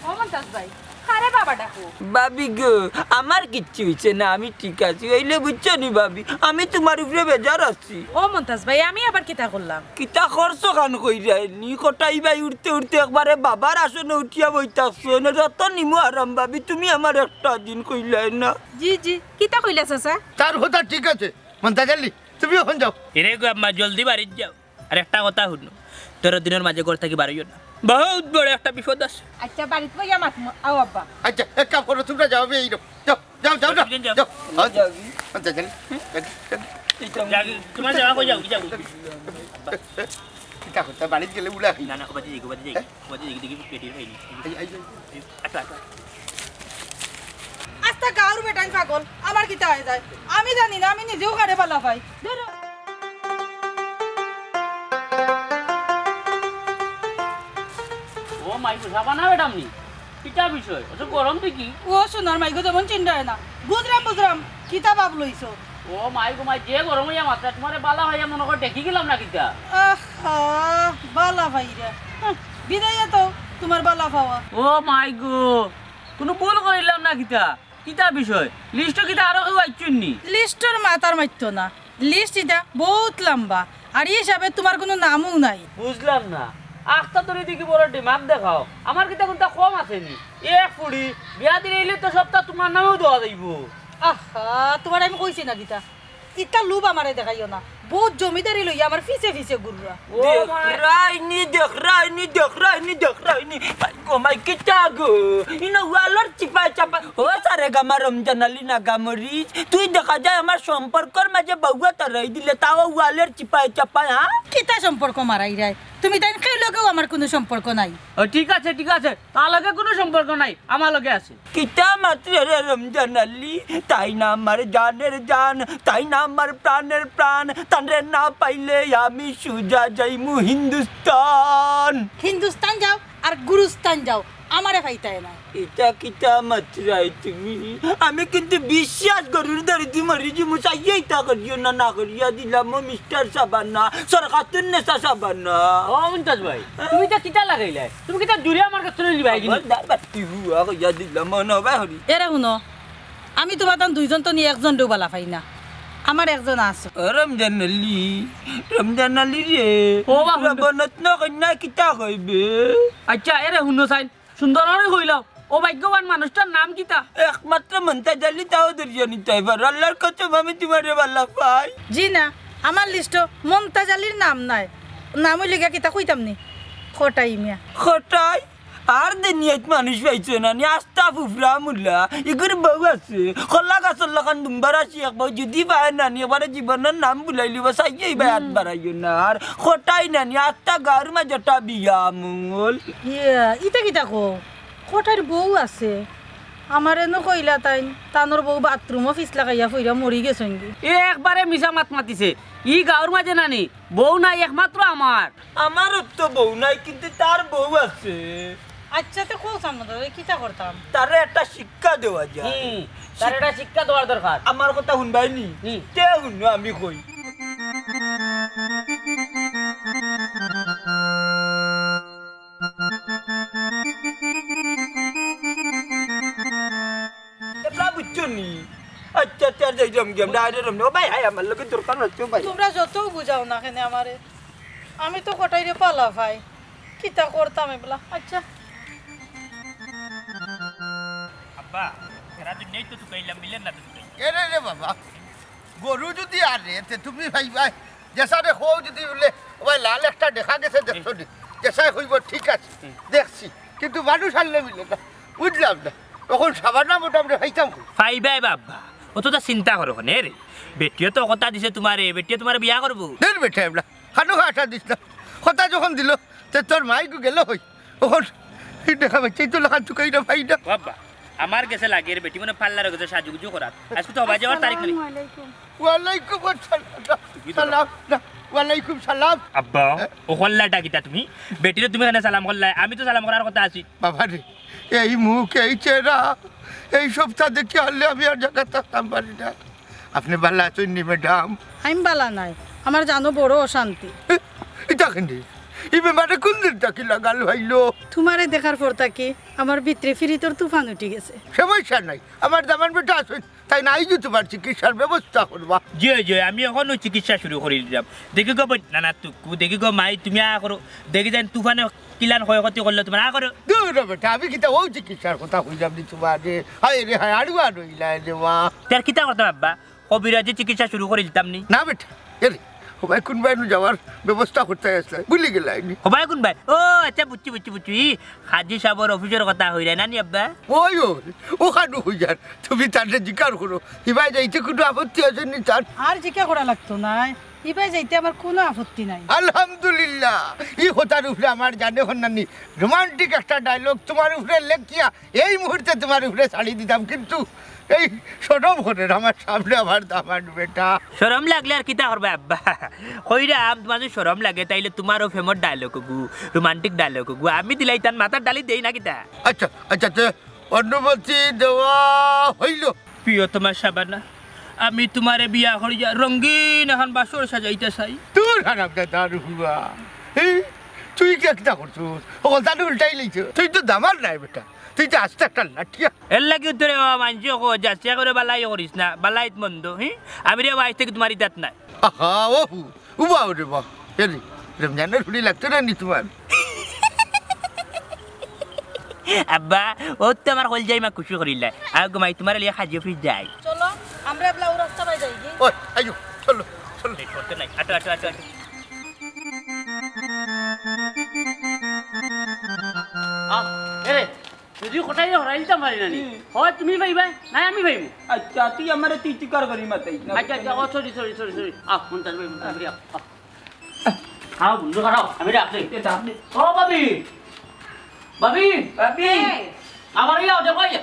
ও মন্তাজ ভাই, কারে বাবা ডাকো? ভাবি গো, আমার কিচ্ছু অইছে না, আমি ঠিক আছি। অইলে বুঝছো নি ভাবি, আমি তুমার উপরে বেজার আছি। ও মন্তাজ ভাই, আমি আবার কিতা করলাম? কিতা করছো খান কইরায় নি? কটাই ভাই উঠতে উঠতে একবারে বাবার আসনে উঠিয়া বই থাকছো। এনে যত নিমু আরাম ভাবি, তুমি আমার একটা দিন কইলায় না। জি, জি, কিতা কইলা চাচা? তার কথা ঠিক আছে, মন্তাজ আলী, তুমি অখন যাও। এরে গো আম্মা, জলদি বাড়িত যাও। আর একটা কথা হুনো, তেরো দিনর মাঝে ঘর থাকি বারইও না, বহুত বড় একটা বিপদ আছে। আচ্ছা, বাড়িত বইয়া মাতমু, আও আব্বা। আচ্ছা, এক কাম করো, তুমরা যাও, আমি এই যাও, যাও, যাও, যাও, যাও, যাও। যাও। আচ্ছা, যাও। এই তো যাও, তুমরা যাও, কই যাও, যাও। কিতা করতা, বাড়িত গেলে উলা খাই। না, না, ওবাদি যাই, ওবাদি যাই, হ্যাঁ? ওবাদি যাই, দেখি পেটির খাই। এই, এই, এই। আচ্ছা, আচ্ছা। আস্তা গাঁওর বেটাইন পাগল, আমার কিতা অই যায়? আমি জানি না, আমি নিজেও কারে বালা পাই। ধরো। ও মাই গো, সাবানা বেটাম নি? কিতা বিষয়? অত গরম দেখি। ও সোনার মাই গো, যেমন চিন্তায় না। বুঝরাম, বুঝরাম। কিতা ভাব লইছো? ও মাই গো মাই, যে গরম অইয়া মাতরায়, তুমারে বালা পাইয়া মনো করি দেখি গেলাম না কিতা? আহা, বালা পাইরা। হুঁ, বিদায় তো তুমার বালা পাওয়া। ও মাই গো, কুনু ভুল করিলাম না কিতা? কিতা বিষয়? লিস্টো কিতা আরো কেউ আইছইন নি? লিস্টর মাত আর মাতিও না। লিস্ট ইটা বউত লাম্বা। আর ই হিসাবে তুমার কুনু নামও নাই। বুঝলাম না। আখতা ধরি দেখি বড় দিমাগ দেখাও। আমার কিতা কুনতা কম আছে নি? এ ফুড়ি, বিয়া দিলে তো সবতা তুমার নামেউ দেওয়া যাইবো। আহা, তুমারে আমি কইছি না কিতা? ইতা লোভ আমারে দেখাইও না। বউত জমিদারি লইয়া আমার পিছে পিছে ঘুররা। ও মাই। দেখরায়নি, দেখরায়নি, দেখরায়নি, দেখরায়নি। মাই গো মাই, কিতা গো? ইনো ওয়ালর চিপায় চাপায়। ও সারে গামা রমজান আলী নাগামরিচ, তুই দেখা যায় আমার সম্পর্কর মাঝে বউয়া তারাই দিলে, তাও ওয়ালর চিপায় চাপায়, হ্যাঁ? কিতা সম্পর্ক মারাইরায়? তুমি তাইন কেউ লগেও আমার কুনু সম্পর্ক নাই। ও, ঠিক আছে, ঠিক আছে, তার লগে কুনু সম্পর্ক নাই, আমার লগে আছে। কিতা মাতরে রে রমজান আলী, তাইন আমার জানের জান, তাইন আমার প্রাণের প্রাণ, তানরে না পাইলে আমি সুজা যাইমু হিন্দুস্তান। হিন্দুস্তান যাও আর গুরুস্তান যাও, আমারে পাইতায় না। ইতা কিতা মাতরায় তুমি? আমি কিন্তু বিশ্বাস গরুর দড়িদি মরি যিমু, চাইয়া ইতা করিও না, না করিয়া দিলাম ও মিস্টার সাবানা, সরকাতুন্নেসা সাবানা। ও মন্তাজ ভাই, তুমি ইতা কিতা লাগাইলায়? তুমি কিতা জুরে আমার কাছ থাকি নিবায় কিনি? খবরদার বাট্টি হুয়া কইয়া দিলাম, মনো বাহরি। এরে হুনো, আমি তুমার তান দুইজন তো নি একজনরেউ বালা পাই না। আমার একজন আছে। ও রমজান আলী, রমজান আলী রে। ও বাবা। রবনত্ন কন্যা কিতা কইবে? আচ্ছা, এরে হুনো চাইন, সুন্দর করি কইলাও। ও ভাগ্যবান মানুষটার নাম কিতা? একমাত্র মন্তাজ আলী, তাও ধরিয়া নিতায় পারো। আল্লার কসম, আমি তুমারে বালা পাই। জি না, আমার লিস্টো মন্তাজ আলীর নাম নাই। নাম অইলো গিয়া কিতা কইতাম নি? কটাই মিয়া। কটাই? আর দুনিয়াত মানুষ পাইছো না নি, আস্তা ফুফরা মুলা। ইগুর বউ আছে, কলা গাছর লাখান দুম্বার আছি এক বউ, যদি পায় না নি, একবারে জীবনর নাম ভুলাইলিবা, চাইয়া ইবায় আত বাড়াইও না। আর কটাই না নি, আস্তা গাঁওর মাঝে একটা বিয়া মঙ্গল। ইয়া, ইতা কিতা কও? কটাইর বউ আছে? আমারে নু কইলা তাইন, তানর বউ বাথরুমো ফিছলা খাইয়া পড়িয়া মরি গেছইন গি। এ একবারে মিছা মাত মাতিছে। ই গাঁওর মাঝে না নি, বউ নাই, একমাত্র আমার। আমারও তো বউ নাই, কিন্তু তার বউ আছে। আচ্ছা, তে কও সামনে ধরে, কিতা করতাম? তারে একটা শিক্ষা দেওয়া যায়। হুম, তারে একটা শিক্ষা দেওয়ার দরকার। আমার কথা হুনবায় নি? হুম। তে হুনো, আমি কই। বুঝছো নি? আচ্ছা, আচ্ছা, আর যাইরাম গিয়া, আমরা আইরাম না। ও ভাই, হায়, আমার লগে দরকার আছে, ও ভাই। তোমরা যত বুঝাও না কেনে আমারে, আমি তো কটাইরে বালা পাই, কিতা করতাম এবলা। আচ্ছা। আব্বা, এরা তো নেই তো তুকাইলাম, মিলেন না তো তুকাইলাম। এরে রে বাবা, গরু যদি আর রে, তে তুমি ভাই ভাই, যেসারে কও যদি বলে, "ও ভাই, লাল একটা দেখা গেছে, দেখছো নি?" যেসায় কইব, "ঠিক আছে, দেখছি, কিন্তু মানুষ আনলে মিলে না।" বুঝলাম না, তখন সাবানা মোটামুটি পাইতাম কই? পাইবায় বাবা, অততা চিন্তা করো কেনে রে? বেটিয়ে তো কথা দিছে তুমারে, বেটিয়ে তুমারে বিয়া করবো। দের বেটা এবলা, খানো আশা দিস না। কথা যখন দিল, তে তোর মাইগু গেল হই। অখন এই দেখা পাইছে, এই তো লাখান তুকাই না পাই না। বাবা, আমার গেছে লাগে রে বেটি, মানে পার্লারো গেছে সাজুগুজু করার। আজকে তো হবায় যাওয়ার তারিখ নাই। আসসালামু আলাইকুম। ওয়ালাইকুম আসসালাম। সালাম, না, ওয়ালাইকুম সালাম। আব্বা, ও করলাটা কিতা তুমি? বেটিরে তুমি কেনে সালাম করলায়? আমি তো সালাম করার কথা আছি। বাবা রে, এই মুখ, এই চেহারা, এই সবতা দেখি হারলে আমি আর জাগাত থাকতাম পারি না। আপনে বালা আছইন নি, ম্যাডাম? আমি বালা নাই, আমার জানো বড় অশান্তি। এ, ইতা কেনে? ই বেমারে কুন দিন থাকি লাগাল অইলো? তুমারে দেখার পর থাকি আমার ভিতরে ফিরিতর তুফান উঠি গেছে। সমস্যা নাই, আমার দামান বেটা আছইন, তাইন আইজ তুমার চিকিৎসার ব্যবস্থা করবা। জি অয়, জি অয়, আমি অখনউ চিকিৎসা শুরু করি দিলাম। দেখি গো বই-, না, না, তুকু, দেখি গো মাই, তুমি আ করো, দেখি যেন তুফানে কিলান ক্ষয়ক্ষতি করলো তুমার, আ করো। দুরো বেটা, আমি কিতা অউ চিকিৎসার কথা কইলাম নি তুমারে? হায় রে হায়, আড়ুয়া রইলা রে মা। তে আর কিতা করতাম আব্বা? কবিরাজি চিকিৎসা শুরু করি দিতাম নি? না বেটা, এরে, হবায় কুনবায় নু যাওয়ার ব্যবস্থা করতে আসলে, ভুলি গেলায় নি। হবায় কুনবায়? ও, আচ্ছা, বুঝছি, বুঝছি, বুঝছি। ই, হাজি সাবর অফিসর কথা কইরায় না নি আব্বা? ওই, ওই, অখানউ কইয়ার। তুমি তারে জিকার করো, হিবায় যাইতে কুনু আপত্তি আছে নি তার? আর জিকা করা লাগতো নায়, হিবায় যাইতে আমার কুনু আপত্তি নাই। আলহামদুলিল্লাহ, ই কথার উপরে আমার জানে হন্নানি রোমান্টিক একটা ডায়লগ তুমার উপরে লেখিয়া এই মুহূর্তে তুমার উপরে ছাড়ি দিতাম, কিন্তু এই শরম করের আমার সামনে আমার দামান বেটা। শরম লাগলে আর কিতা করবায় আব্বা? কইরাম, তুমার যদি শরম লাগে, তাইলে তুমারও প্রেমর ডায়লগ অগু, রোমান্টিক ডায়লগ অগু, আমি দিলাইতাম মাথার ডালি দেই না কিতা? আচ্ছা, আচ্ছা, তে অনুমতি দেওয়া হইল। প্রিয়তমা শাবানা, আমি তুমারে বিয়া করিয়া রঙিন এখান বাসর সাজাইতা চাই। তোর হারাম দাদার হুয়া। এই, তুই কিতা কিতা করছস? অকলতা উল্টাই লইছস। তুই তো দামান নায় বেটা। তুই তো আস্তা একটা লাঠিয়া। এরলাগি তো রে বাবা, মানষে কয়, যাচিয়া করে বালাই করিস না, বালাইত মন্দ, হি? আমি রে বাবা, আইজ থাকি তুমার ইতাত নাই। আহা, ও হু, উবা ওরে বা। এরে, রমজানর ফুড়ি লাগতো না নি তুমার? আব্বা, ও তো আমার কলজাই মা খুশি করিলা। আও গো মাই, তুমারে লইয়া হাজি অফিস যাই। চলো, আমরা এবলা ও রাস্তা বায় যাইগি। ওই, আইও, চলো, চলো। এই করতে নাই। আটো, আটো, আটো, আটো। আহ, এরে, যদি কটাই হরাই দিতাম পারি না নি। হুম। হয় তুমি পাইবায়, নাই আমি পাইমু। আচ্ছা, তুই আমারে তুই তুকার করি মাতাইস না। আচ্ছা, আচ্ছা, ও, সরি, সরি, সরি, সরি। আহ, মন্তাজ ভাই, মন্তাজ ভাই, আহ, আহ। খাও, বন্ধু, খাও, আমি রাখছি। এ, রাখলে। ও, ভাবি। ভাবি। ভাবি। এই। আমার ইয়া, দেখো, ইয়া।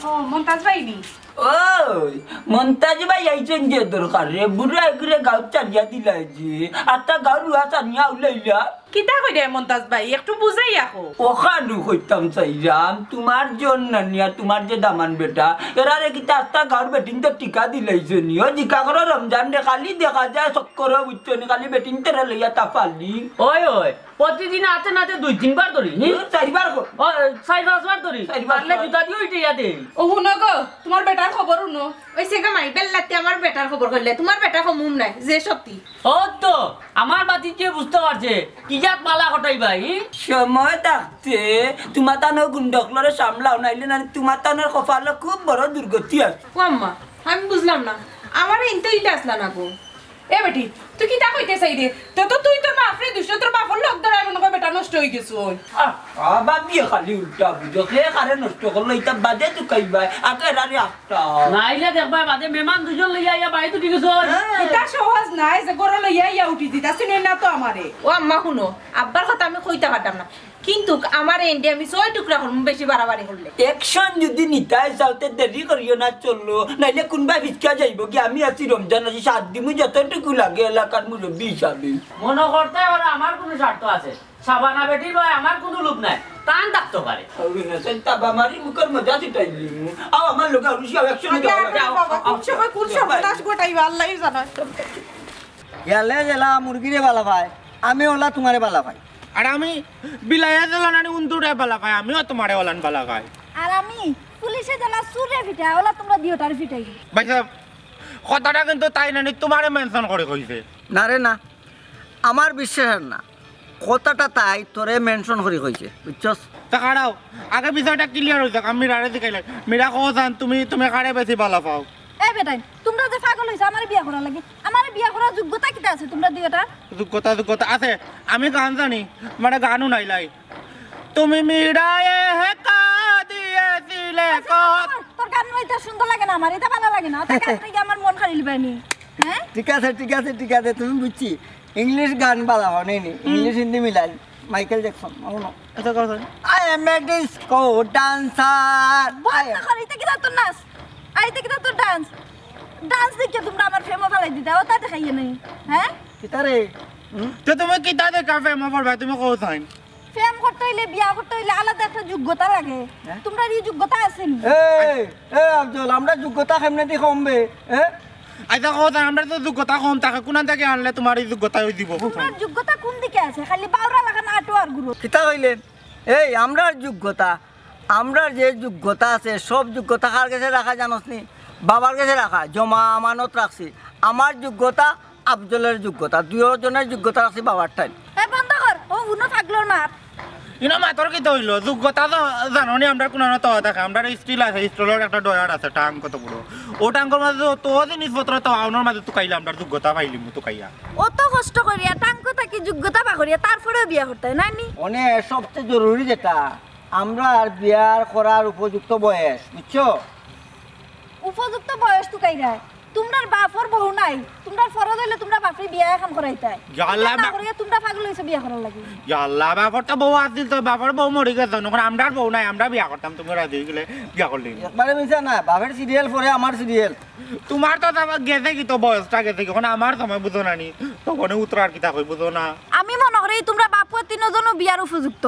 ও, মন্তাজ ভাই নি? ওই, মন্তাজ ভাই আইছইন যে দরকার রে, বুড়া এগুরে গাঁও ছাড়িয়া দিলাই যে, আত্তা গাঁও রুয়া ছাড়িয়া উলাইলা। কিতা কইরে মন্তাজ ভাই, একটু বুঝাইয়া কও। অখানউ কইতাম চাইরাম, তুমার জন নানিয়া, তুমার যে দামান বেটা, এরারে কিতা আস্তা গাঁওর বেটিন তো টিকা দিলাইছে নি? ও জিকা করো রমজান রে, খালি দেখা যায় চক্কর বুঝছো নি, খালি বেটিন তেরা লইয়া তা ফালি। ওই, ওই, প্রতিদিন আতে নাতে দুই তিনবার ধরি, হি? ও, চাইরবার কর। ও, চাইর পাঁচবার ধরি। চাইর পাঁচবার। পারলে জুতা দিও ইটা ইয়াতে। ও, হুনো গো, তুমার বেটার খবর হুনো। ওই সে গো মাই, বেল্লাতে আমার বেটার খবর কইলে, তুমার বেটা কম উম নাই, যে সত্যি। ও তো, আমার বাতিত যে বুঝতে পারছে, কি জাত মালা কটাই ভাই, হি? সময় থাকতে তুমার তানো গুন্ডকলরে সামলাও, নাইলে না তুমার তানোর কপালো খুব বড় দুর্গতি আছে। ও আম্মা, আমি বুঝলাম না, আমারে ইনতে ইলে আসলা না গো। এ বেটি, তুই কিতা কইতে চাইরে? তে তো তুই তোর বাপরে দুষলে, তোর বাপর লগ ধরায় মনে কয় বেটা নষ্ট অই গেছে অই। আহ, আ, বাবিয়ে খালি উল্টা বুঝো। কে কারে নষ্ট করলো, ইতা বাদে তুকাইবায়। আগে এরারে আটকাও। নাইলে দেখবায় বাদে মেমান দুইজন লইয়া আইয়া বাড়িত উঠি গেছে অই। হ্যাঁ। ইতা সহজ নায় যে ঘরো লইয়া আইয়া উঠি দিতা, চিনইন না তো আমারে। ও আম্মা হুনো, আব্বার কথা আমি কইতা পারতাম না। কিন্তু আমারে ইনতে আমি ছয় টুকরা করমু, বেশি বাড়াবাড়ি করলে। Action যদি নিতায় চাও, তে দেরি করিও না, চলো, নাইলে কুনবা ফিসকা যাইবো কি? আমি আছি, রমজান আছি, সাথ দিমু যতটুকু লাগে এলাকার মুরব্বি হিসাবে। মনো করতায় পারো আমার কুনু স্বার্থ আছে? শাবানা বেটির বায় আমার কুনু লোভ নাই, তান থাকতো পারে। আও না, তাই তাবা মারি মুখর মজা ছিটাই দিমু। আও আমার লগে, আও, আও, action আগে, যাও, আগে, যাও, বাবা, আও, কোন সময় কোন যাও, সর্বনাশ ঘটাইবা, আল্লাহই জানে। ইয়ালে জেলা মুরগিরে বালা পায়, আমি ওলা তুমারে বালা পাই। আর আমি বিলাইয়া জেলা নানি উন্দুরে বালা পাই, আমিও তুমারে ওলান বালা পাই। আর আমি সে জ্বালা চুরে ফিটা, ওলা তোমরা দিওটারে ফিটাই। ভাই সাহেব, কথাটা কিন্তু তাই নানি তোমারে মেনশন করি কইছে। না রে না, আমার বিশ্বাস আর না। কথাটা তাই তোরে মেনশন করি কইছে, বুঝছস? তা খাড়াও, আগে বিষয়টা ক্লিয়ার অই যাক, আমি মিরারে জিকাইলাই। মিরা, কও চাইন, তুমি, তুমি কারে বেশি ভালা পাও? এই বেটাইন, তোমরা যে পাগল অইছো আমারে বিয়া করার লাগি, আমারে বিয়া করার যোগ্যতা কিতা আছে তোমরা দিওটার? যোগ্যতা, যোগ্যতা আছে, আমি গান জানি, মানে গানও নাইলাই। তুমি মিরায়ে হেকা দিয়েছিলে কত। তোর গান ইতা সুন্দর লাগে না, আমার ইতা ভালা লাগে না। তোর গান থেকে আমার মন খালি লিবানি। হ্যাঁ? ঠিক আছে, ঠিক আছে, ঠিক আছে, তুমি বুঝছি। ইংলিশ গান ভালা অয় নি, ইংলিশ হিন্দি মিলাই। মাইকেল জ্যাকসন, অন্য। আচ্ছা, কথা। I am a disco dancer। বন্ধ কর, ইতা কিতা তোর নাচ? আর ইতা কিতা তোর ডান্স? ডান্স দেখিয়া তোমরা আমার প্রেমো ফালাই দিতা, ওটা দেখাইয়ে নাই। হ্যাঁ? কিতা রে? হুম? তো তুমি কিতা দেখা প্রেমো পড়বা? তুমি কও চাইন। প্রেম করতে অইলে, বিয়া করতে অইলে আলাদা একটা যোগ্যতা লাগে। হ্যাঁ? তোমরার ই যোগ্যতা আছে নি? এই, এ আফজল, আমরা যোগ্যতা কেমনে দি কমবে? হ্যাঁ? আচ্ছা, কও চাইন, আমরা তো যোগ্যতা কম থাকে, কোনান থাকি আনলে তোমার ই যোগ্যতা অই দিব? তোমরার যোগ্যতা কোন দিকে আছে? খালি বাউরা লাখান আটো আর গুরু। কিতা কইলে? এই, আমরার যোগ্যতা, আমরার যে যোগ্যতা আছে, সব যোগ্যতা কার গেছে রাখা জানোস নি? বাবার গেছে রাখা, জমা আমানত রাখছি। আমার যোগ্যতা, আফজলর যোগ্যতা, দুইও জনের যোগ্যতা রাখছি বাবার ঠাইন। এ বন্ধ কর, ও হুনো পাগলর মাত। ইনো মাতর কিতা অইলো? যোগ্যতা জা-, জানো নি আমরা কোনানো তো থাকে, আমরার স্টিল আছে, স্টিলর একটা ডয়ার আছে, টাং কত বড়। ও টাঙ্কর মাঝে তো, তো জিনিসপত্র তো আউনর মাঝে তুকাইলে আমরার যোগ্যতা পাইলিমু তুকাইয়া। অত কষ্ট করিয়া, টাঙ্ক থাকি যোগ্যতা বার করিয়া, তারপরেও বিয়া করতায়, না নি? মানে সবচেয়ে জরুরি যেটা, আমরার বিয়ার করার উপযুক্ত বয়স, বুঝছো? উপযুক্ত বয়স তুকাইরায়। তোমরার বাপর বউ নাই, তোমরার ফরজ অইলে তোমরা বাপরে বিয়া এখন করাইতায়। ইয়া আল্লাহ, ইটা না বা- করিয়া তোমরা পাগল অইছো বিয়া করার লাগি। ইয়া আল্লাহ, বাপর তো বউ আছিল তো, বাপর বউ মরি গেছে, এখন আমরার বউ নাই, আমরা বিয়া করতাম, তুমি রাজি অই গেলে বিয়া করলে। একবারে মিছা না, বাপর সিরিয়াল পরে আমার সিরিয়াল। তোমার তো তারপর গেছে কি, তো বয়সটা গেছে কি, এখন আমার সময় বুঝো না নি, তখন উত্তর আর কিতা কই বুঝো না। আমি মনে করি তোমরা বাপ পুয়া তিনোজনও বিয়ার উপযুক্ত।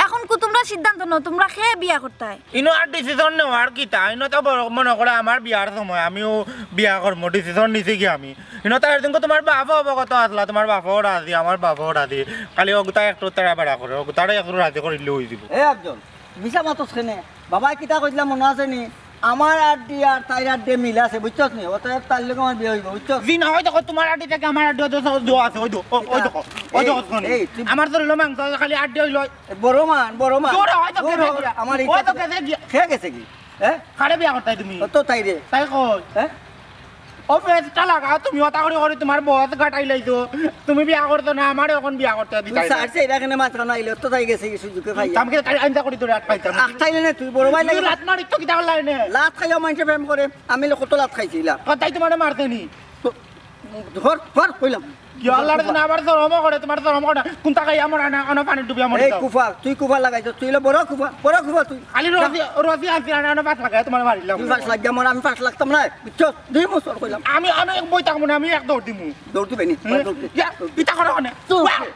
এখন কু তোমরা সিদ্ধান্ত নেও, তোমরা কে বিয়া করতায়? ইনো আর ডিসিশন নেওয়ার কিতা, ইনো তো বড় মনে করে আমার বিয়ার সময়, আমিও বিয়া করমু, ডিসিশন নিছি কি আমি। ইনো তো এদিন তোমার বাপও অবগত আসলা, তোমার বাপও রাজি, আমার বাপও রাজি, খালি অগুতা একটু তেড়াবেড়া করে, অগুতারে একটু রাজি করিলে অই দিব। এ আফজল, মিছা মাতস কেনে? বাবায় কিতা কইছিলা মনো আছে নি? আমার আড্ডি আর তাইর আড্ডি মিল আছে, বুঝছস নি? অতএব তাইর লগে আমার বিয়া অইবো, বুঝছস? জি না, ওই দেখো, তোমার আড্ডি থাকি আমার আড্ডি অত সহজ দোয়া আছে, ওই দো-, ও-, ওই দেখো, ওই দেখো, এই, শুনি। তুই আমার শরীরও মাংস আছে, খালি আড্ডি অইলো। এ, বড় মান, বড় মান। তোর হয় তো দূর গেছে হ, গিয়া। আমার ওই ইচ্ছা তো গেছে গিয়া। কে গেছে কি? হ্যাঁ? কারে বিয়া করতায় তুমি? ও তো তাই রে। তাই কই? হ্যাঁ? ও ফেসটা লাগাও, তুমি ওটা করে করে তোমার বয়স কাটাই লাইছো। তুমি বিয়া করছো না, আমারে এখন বিয়া করতে দিতাই না। সারছে এরা এখানে মাত্র না আইলে তো তাই গেছে কি সুযোগে ভাই। আমি কি তাই আইন্দা করি ধরে আটকাইতাম? আটকাইলে না তুই বড় ভাই তুই লাগে। লাত মারি তো কিতা করলাই নে? লাত খাইয়া মানুষে প্রেম করে, আমি লো কত লাত খাইছি লা। তাই তোমারে মারতে নি? তো ধর, ধর কইলাম। কি আল্লাহর দিন আবার শরম করে, তোমার শরম করে। কোনটা খাইয়া মরা না, অনো পানি ডুবিয়া মরি এই যাও। কুফা, তুই কুফা লাগাইছ, তুই লো বড় কুফা, বড় কুফা তুই। খালি রোজি, রোজি আনছি না, অনো পাঁচ লাগাই তোমার মারিলাম। তুই পাঁচ লাগ, যেমন আমি পাঁচ লাগতাম না, বুঝছো? দুই বছর কইলাম। আমি, আমি এক বই থাকবো না, আমি এক দৌড় দিমু। দৌড় দিবে নি? হুম? দৌড় দে। ইয়া, ইতা করো কেনে? দৌড় দে।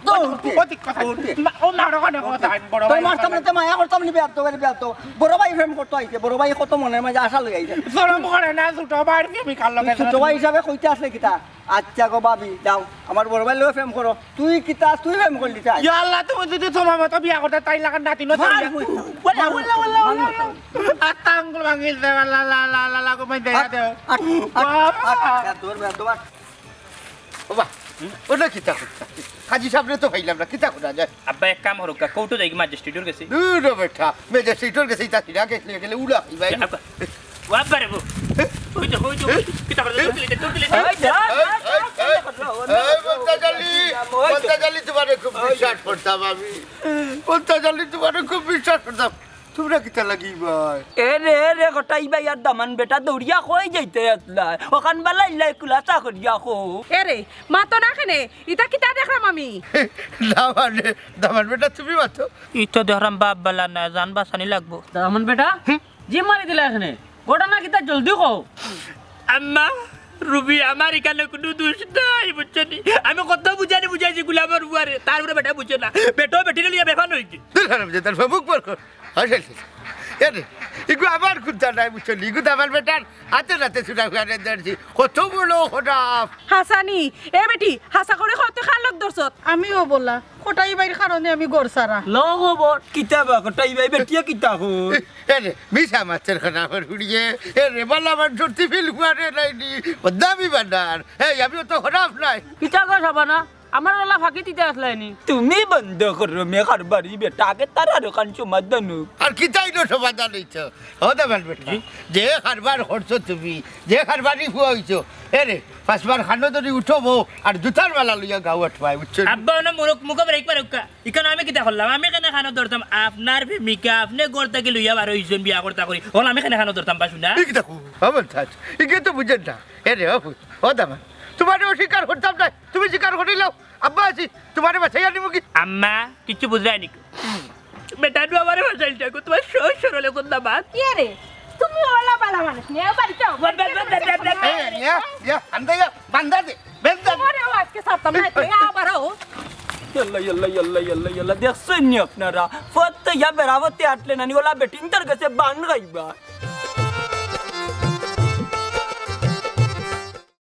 দৌড় দে। ও ঠিক কথা। দৌড় দে। মা-, ও মারো কেনে কথা, বড় তোর ভাই। মারতাম না, তো মায়া করতাম নি, বেয়াদব, বেয়াদব। বড় ভাই প্রেম করতে আইছে, বড় ভাই কত মনের মাঝে আশা লই আইছে। শরম করে না, ছোট ভাইর প্রেমিকার লগে তুই ছোট ভাই হিসাবে কইতে আসলে কিতা? আচ্ছা গো ভাবি, যাও, আমার বড় ভাইর লগে প্রেম করো। তুই কিতা, তুই প্রেম করলি তাই? ইয়া আল্লাহ, তুমি যদি তোমার মতো বিয়া করতে, তাই লাগার নাতি নতুন মার বিয়া। মুই। OLA, OLA, OLA, OLA, OLA. আত্মা আঙ্গুল ভাঙিল দে, লা, লা, লা, লা, লা, কমাই দে, আট, দে। আট, আট, বাবা। আট, আট, ধর, ধর, ধর। ও বাহ, ওটা কিতা করতা? কাজী সাহেবরে তো পাইলাম না, কিতা করা যায়? আব্বা, এক কাম করুক্কা, কোর্টো যাই কি ম্যাজিস্ট্রেটর গেছে? দূর রে বেটা, ম্যাজিস্ট্রেটর গেছে, ইতা সিরা গেছে, গেলে উলা খাইবা। আব্বা, ও আব্বা রে গো। ওই তো, ওই তো, ওই তো, কিতা করে? দৌড় দিলে, দৌড় দিলে। এই, এই, এই, এই, এই, মন্তাজ আলী, মন্তাজ আলী, তোমারে খুব বিশ্বাস করতাম আমি। মন্তাজ আলী, তোমারে খুব বিশ্বাস করতাম। তোমরা কিতা লাগি ভাই? এ রে, এ রে, কটাই ভাই আর দামান বেটা দৌড়িয়া কই যাইতে আছলায়? ওখান বালা ইল্লাই কুলাসা করিয়া কও। এ রে, মাতো না কেনে? ইতা কিতা দেখলাম আমি? দামান, দামান বেটা তুমি মাতো। ই তো দেখলাম বাপ বালা না, জান বাঁচানি লাগবো। দামান বেটা, জিম মারি দিলা এখানে। ঘটনা কিতা জলদি কও। আম্মা, রুবি, আমার ইখানো কুনু দুষ নাই, বুঝছো নি? আমি কত বুঝানি বুঝাইছি গুলামর বুয়ারে, তার উপরে বেটা বুঝে না। বেটাও বেটিরে লইয়া বেফান অইছে। দূর হারামজাদা, তার মুখ বন্ধ কর। হায়, হায়, হায়। এরে, ইগু আমার কুন্তা নাই, বুঝছো নি? ইগু তো আমার বেটার হাতে নাতে ছুটা ফুয়ারে ধরছি। কত বড় খরাপ। হাছা নি? এ বেটি, হাছা করি ক, তুই কার লগ ধরছত? আমিও বলা, কটাই ভাইর কারণে আমি ঘর ছাড়া। লও খবর, কিতা বা কটাই ভাই, বেটিয়ে কিতা কয়? এরে, মিছা মাতের খরাপর ফুড়িয়ে। এরে, বালা মানষর টিফিল ফুয়ারে নাইনি, বদনামি বানার। এই, আমিও তো খরাপ নায়। কিতা কও শাবানা? আমার ওলা ফাঁকি দিতে আসলায়নি। তুমি বন্ধ করো মে কারবারি বেটা, আগে তার আর ওখান সমাধান হোক। আর কিতাই নো সমাধান অইতো? ও দামান বেটা, জি? যে কারবার করছো তুমি, যে কারবারি ফুয়া অইছো, এরে, পাঁচবার খানো ধরি উঠো বউ, আর জুতার মালা লইয়া গাউ আটবায়, বুঝছো নি? আব্বা, ওনা মুরুক, মুখো ব্রেক মারুক্কা। ইখান আমি কিতা করলাম? আমি কেনে খানো ধরতাম? আপনার প্রেমিকা, আপনে ঘর থাকি লইয়া বার অইছইন বিয়া করতা করি। অখন আমি কেনে খানো ধরতাম, বা শুনা? ই কিতা কও? ও মন্তাজ, ইগে তো বুঝের না। এরে, ও ফুত, ও দামান, তুমারে অস্বীকার করতাম নায়, তুমি স্বীকার করিলাও। আব্বা আছি, তুমারে বাঁচাইয়া নিমু কি? আম্মা, কিচ্ছু বুঝরায় নি। বেটা, নু আমারে বাঁচাইল যাগো, তুমার সহজ সরল অখন না বাদ। কি রে? তুমি ওলা বালা মানুষ নি, এ বাড়িতে আও। এ, ইয়া, ইয়া, বান্দা ইয়া, বান্দা দে, বান্দা দে। তোমারেও আজকে ছাড়তাম না, তুমি আবার আও। ইয়াল্লা, ইয়াল্লা, ইয়াল্লা, ইয়াল্লা, ইয়াল্লা, দেখছইন নি আপনারা? ফত তো ইয়া বেড়াবতে আটলে নানি, ওলা বেটিন্তর গেছে বান খাইবা।